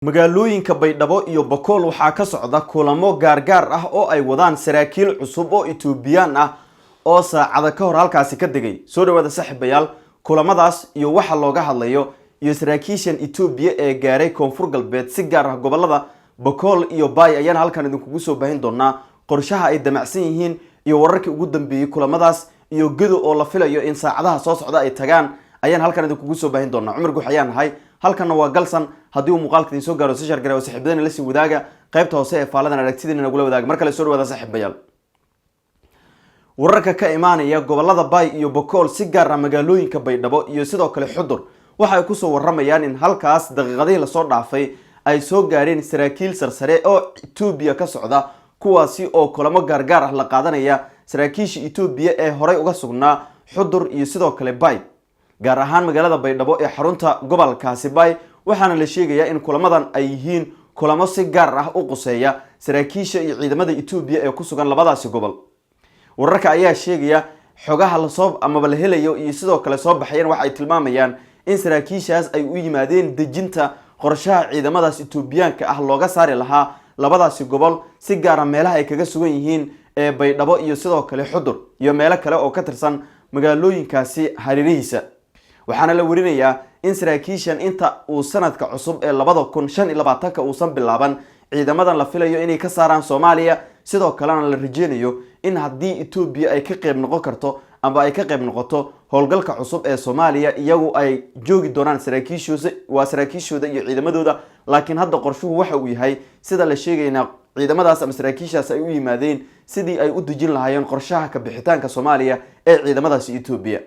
Magaalooyinka Baydhabo iyo Bakool waxaa ka socda kulamo gaargaar ah oo ay wadaan saraakiil cusub oo Etoobiyaan ah oo saacada ka hor halkaasi ka degay. Soo dhawaada, saaxiibayaal. Kulamadaas iyo waxa looga hadlayo iyo saraakiishan Etoobiya ee gaaray Koonfur Galbeed, si gaar ah gobolada Bakool iyo Baay, ayaan halkan idinkugu soo baahin doonaa qorshaha ay damacsan yihiin iyo wararkii ugu dambeeyey kulamadaas iyo Gedo oo la filayo in saacadaha soo socda ay tagaan ayaan halkan idinkugu soo baahin doonaa. Cumar Guux ayaan ahay, halkanna waa Galsan. Haddii uu muuqaalka idin soo gaaro, si share garee oo saaxiibadana lasii wadaaga. Qaybta hoose ee faaladan aragtidiina nagula wadaaga. Mar kale soo dhawaada, saaxiibayaal. Wararka ka imaanaya gobolada Baay iyo Bakool, si gaar ah magaalooyinka Baydhabo iyo sidoo kale Xudur, waxa ay kusoo waramayaan in halkaas daqiiqadihii lasoo dhaafay ay soo gaareen saraakiil sarsare oo Etoobiya ka socda, kuwaasi oo kulamo gaargaar ah la qaadanaya saraakiisha Etoobiya ee horey uga sugnaa Xudur iyo sidoo kale Baay, gaar ahaan magaalada Baydhabo ee xarunta gobolkaasi Baay. Waxaana la sheegayaa in kulamadan ay yihiin kulamo si gaar ah u quseeya saraakiisha iyo ciidamada Etoobiya ee ku sugan labadaasi gobol. Wararka ayaa sheegaya, xogaha lasoo amaba la helayo iyo sidoo kale soo baxayan waxa ay tilmaamayaan in saraakiishaas ay u yimaadeen dejinta qorshaha ciidamadaas Etoobiyaanka ah looga saari lahaa labadaasi gobol, si gaara meelaha ay kaga sugan yihiin ee Baydhabo iyo sidoo kale Xudur iyo meelo kale oo ka tirsan magaalooyinkaasi hareerihiisa. Waxaana la werinayaa in saraakiishan inta uu sanadka cusub ee 2025-ka uusan bilaaban ciidamadan la filayo inay ka saaraan Soomaaliya, sidoo kalena la rajeynayo in haddii Etoobiya ay ka qeyb noqon karto ama ay ka qeyb noqoto howlgalka cusub ee Soomaaliya, iyagu ay joogi doonaan saraakiishooda, waa saraakiishooda iyo ciidamadooda. Laakiin hadda qorshuhu waxa uu yahay, sida la sheegaynaa, ciidamadaas ama saraakiishaas ay u yimaadeen sidii ay u dejin lahaayeen qorshaha ka bixitaanka Soomaaliya ee ciidamadaasi Etoobiya.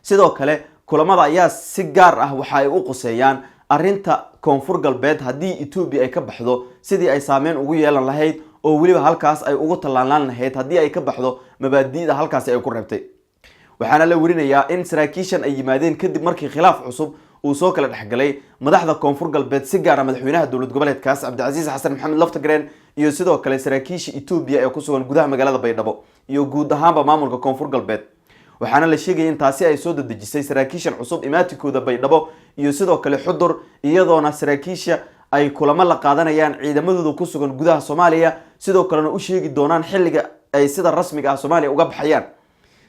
Sidoo kale kulamada ayaa si gaar ah waxa ay u quseeyaan arrinta Koonfur Galbeed, haddii Etoobiya ay ka baxdo sidii ay saameyn ugu yeelan lahayd oo weliba halkaas ay ugu tallaalaan lahayd haddii ay ka baxdo mabaadi'da halkaasi ay ku reebtay. Waxaana la werinayaa in saraakiishan ay yimaadeen kadib markii khilaaf cusub uu soo kala dhexgalay madaxda Koonfur Galbeed, si gaara madaxweynaha dowlad goboleedkaas Cabdicasiis Xasan Maxamed Laftagreen, iyo sidoo kale saraakiisha Etoobiya ee kusugan gudaha magaalada Baydhabo iyo guud ahaanba maamulka Koonfur Galbeed. Waxaana la sheegaya in taasi ay soo dedejisay saraakiishan cusub imaatikooda Baydhabo iyo sidoo kale Xudur, iyadoona saraakiisha ay kulamo la qaadanayaan ciidamadooda kusugan gudaha Soomaaliya, sidoo kalena u sheegi doonaan xilliga ay sida rasmiga ah Soomaaliya uga baxayaan.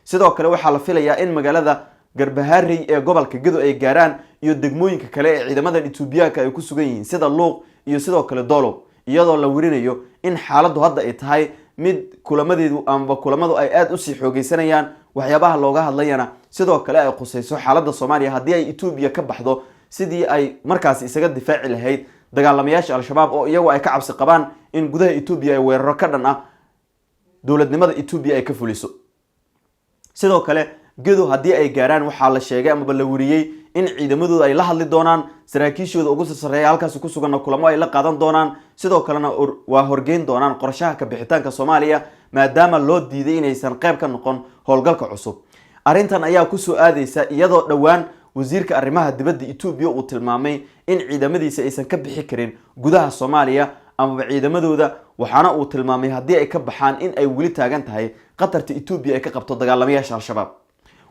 Sidoo kale waxaa la filayaa in magaalada Garbaharey ee gobolka Gedo ay gaaraan iyo degmooyinka kale ee ciidamadan Etoobiyaanka ay ku sugan yihiin, sida Luuq iyo sidoo kale Dolow, iyadoo la werinayo in xaaladdu hadda ay tahay mid kulamadeedu amaba kulamadu ay aada usii xoogeysanayaan, waxyaabaha looga hadlayana sidoo kale ay khuseyso xaaladda Soomaaliya haddii ay Etoobiya ka baxdo, sidii ay markaasi isaga difaaci lahayd dagaalamayaasha Al-Shabaab oo iyagu ay ka cabsi qabaan in gudaha Etoobiya ay weeraro ka dhan ah dowladnimada Etoobiya ay ka fuliso. Sidoo kale Gedo haddii ay gaaraan, waxaa la sheegay amaba la weriyey in ciidamadooda ay la hadli doonaan saraakiishooda ugu sarsareeya halkaasi ku suganna kulamo ay la qaadan doonaan, sidoo kalena waa horgeyn doonaan qorshaha ka bixitaanka Soomaaliya, maadaama loo diiday inaysan qayb ka noqon howlgalka cusub. Arrintan ayaa kusoo aadeysa iyadoo dhowaan wasiirka arrimaha dibadda Etoobiya uu tilmaamay in ciidamadiisa aysan ka bixi karin gudaha Soomaaliya amaba ciidamadooda, waxaana uu tilmaamay haddii ay ka baxaan in ay weli taagan tahay khatarta Etoobiya ay ka qabto dagaalamayaasha Al-Shabaab.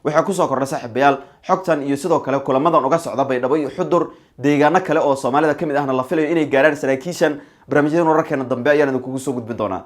Waxaa kusoo kordha, saaxiibayaal, xogtan iyo sidoo kale kulamadan uga socda Baydhabo iyo Xudur, deegaano kale oo Soomaalida kamid ahna la filayo inay gaaraan saraakiishan, barnaamijyadan wararkeena dambe ayaan idinkugu soo gudbin doonaa.